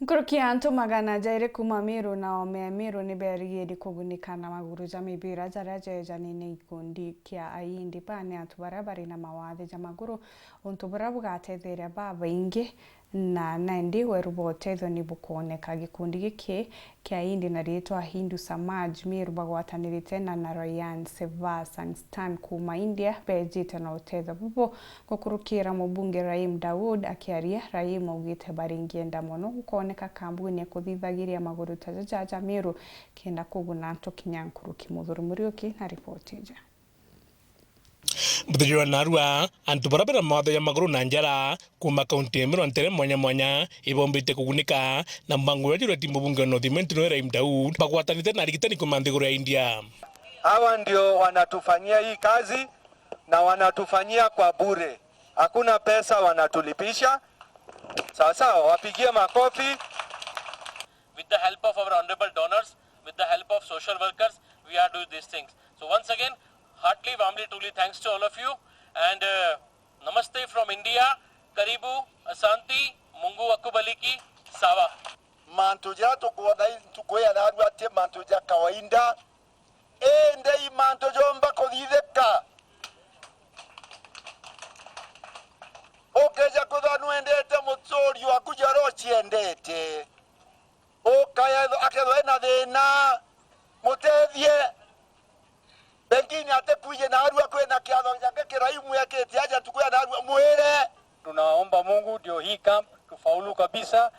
Nkurukia antu magana jairi kuma Meru na ome Meru ni berigiri kugunika na maguru ja mibira jaria jejanine ikundi kia aindi pa ni antu baria bari na mawathe ja maguru untu buria bugatetheria babaingi na naindi weru bwa utethio ni bukwoneka. Gikundi giki kia aindi na riitwa Hindu Samaj Meru bagwatanirite na Narayan Seva Sansthan kuma India bejite na utethio bubu gukurukira mubunge Rahim Daud akiaria. Rahim augite baringienda muno gukoneka kambuni ekuthithagiria maguru ta jaja Meru kenda kuguna antu kinya nkuruki. Muthuri Muriuki na ripoti ija. Muthenya wa narua antu baria bena mawatho ya maguru na njara kuma kaunti ya Meru ntere mwanya mwanya ibombite kugunika na mbango ya jureti mbunge wa North Mentino Rahim Daud bagwatanite na arigitani kuma nthiguru ya India. Hawa ndio wanatufanyia hii kazi na wanatufanyia kwa bure, hakuna pesa wanatulipisha. Sawa sawa, wapigie makofi. With the help of our honorable donors, with the help of social workers, we are doing these things. So once again, heartily, warmly, truly thanks to all of you, and namaste from India. Karibu, asanti, Mungu akubariki, sawa. Mantu ja tukwea naru ati mantu ja kawaida ende i mantu jomba kuthithika ukeja kwithwa nwendete mutsuri waku jara uciendete ukaya akethwa ena thina mutethie pengine atekuije na arua kwina kiatho giake kiraimu ekite aja tukuya na arua mwire. Tunaomba Mungu ndio hii camp tufaulu kabisa.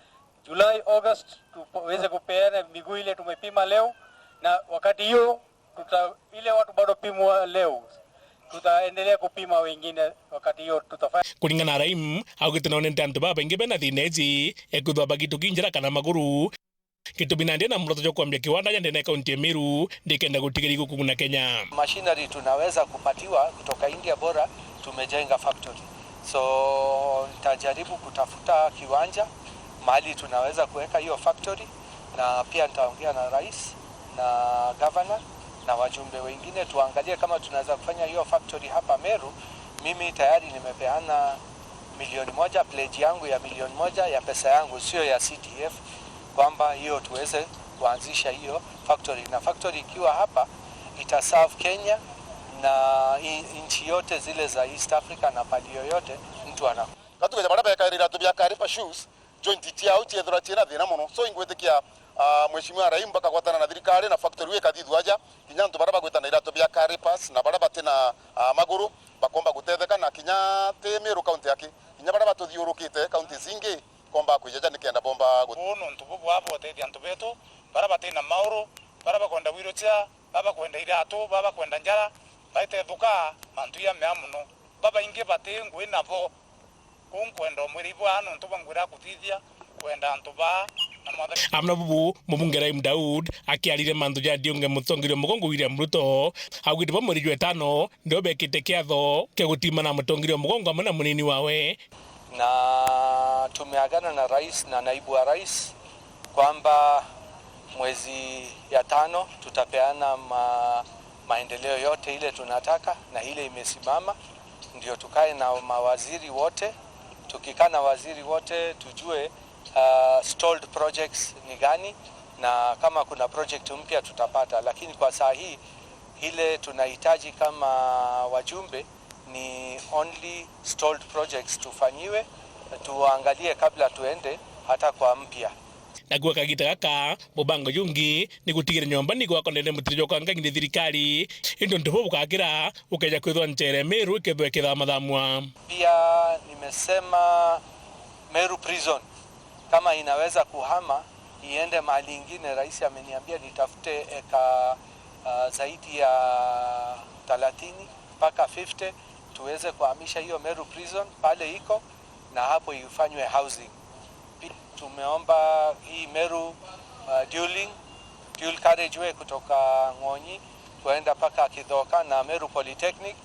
July, August tuweze kupeana miguu ile tumepima leo, na wakati hiyo ile watu bado pimwa leo, tutaendelea kupima wengine wakati hiyo tutafanya. Kulingana na Rahim augite nonete antu babaingi bena thina iji ekwithwa bagituki njara kana maguru gitumi na na muroto jo kwambia kiwanda ja ndene kaunti ya Meru ndikenda gutigiria gukuguna Kenya. Machinery tunaweza kupatiwa kutoka India, bora tumejenga factory. So nitajaribu kutafuta kiwanja mahali tunaweza kuweka hiyo factory, na pia nitaongea na rais na governor na wajumbe wengine tuangalie kama tunaweza kufanya hiyo factory hapa Meru. Mimi tayari nimepeana 1,000,000, pledge yangu ya 1,000,000 ya pesa yangu, sio ya CDF, kwamba hiyo tuweze kuanzisha hiyo factory, na factory ikiwa hapa itaserve Kenya na nchi yote zile za East Africa na pali yoyote mtu ana katugeja bara bekairira tubia karipa shoes joint tia uchi ethura china thina muno so ingwitikia mheshimiwa Rahim bakakwatana na thirikari na factory we kathithu aja kinya ntu bara bagwitana iratu bia karipas na bara batina maguru bakomba gutetheka na kinya ti Meru county yake kinya bara batuthiurukite county zingi komba kwijaja nikenda bomba bunu ntu bubu abo tethi antu betu bara batina mauru bara bakwenda wirocha baba kwenda iratu baba kwenda njara baite thuka mantu ya mea muno baba ingi bati ngui nabo kunkwenda mwiri bwa ntu bangwira kuthithia kwenda antu ba amna bubu mubunge Rahim Daud akiarire mantu ja ndiunge mutongirio mugongo William Ruto augite bo mweri jwetano ndio bekite kiatho kia gutima na mutongirio mugongo amwe na munini wawe. Na tumeagana na rais na naibu wa rais kwamba mwezi ya 5 tutapeana maendeleo yote ile tunataka na ile imesimama, ndio tukae na mawaziri wote. Tukikaa na waziri wote tujue stalled projects ni gani na kama kuna project mpya tutapata, lakini kwa saa hii ile tunahitaji kama wajumbe ni only stalled projects tufanyiwe, tuangalie kabla tuende hata kwa mpya. Naguo kagita gaka mubango jungi ni gutigira nyomba ni gwakonene mutirijo kwa ngangi ni thirikari indo ndu bukagira ukeja kwithwa nchere Meru ikethwa ikithamathamwa. Pia nimesema Meru prison kama inaweza kuhama iende mahali ingine. Rais ameniambia nitafute eka zaidi ya 30 mpaka 50 tuweze kuhamisha hiyo Meru prison pale iko na hapo ifanywe housing. Tumeomba hii Meru dual carriageway kutoka Ngonyi kuenda paka Kithoka na Meru Polytechnic.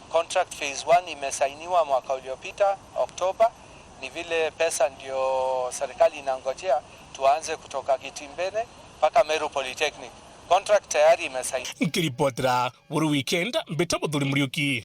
Contract phase 1 imesainiwa mwaka uliopita Oktoba. Ni vile pesa ndio serikali inangojea tuanze kutoka Kitimbene mpaka Meru Polytechnic. Contract tayari imesainiwa. Nkiripotera Buru Weekend mbeta Muthuri Muriuki.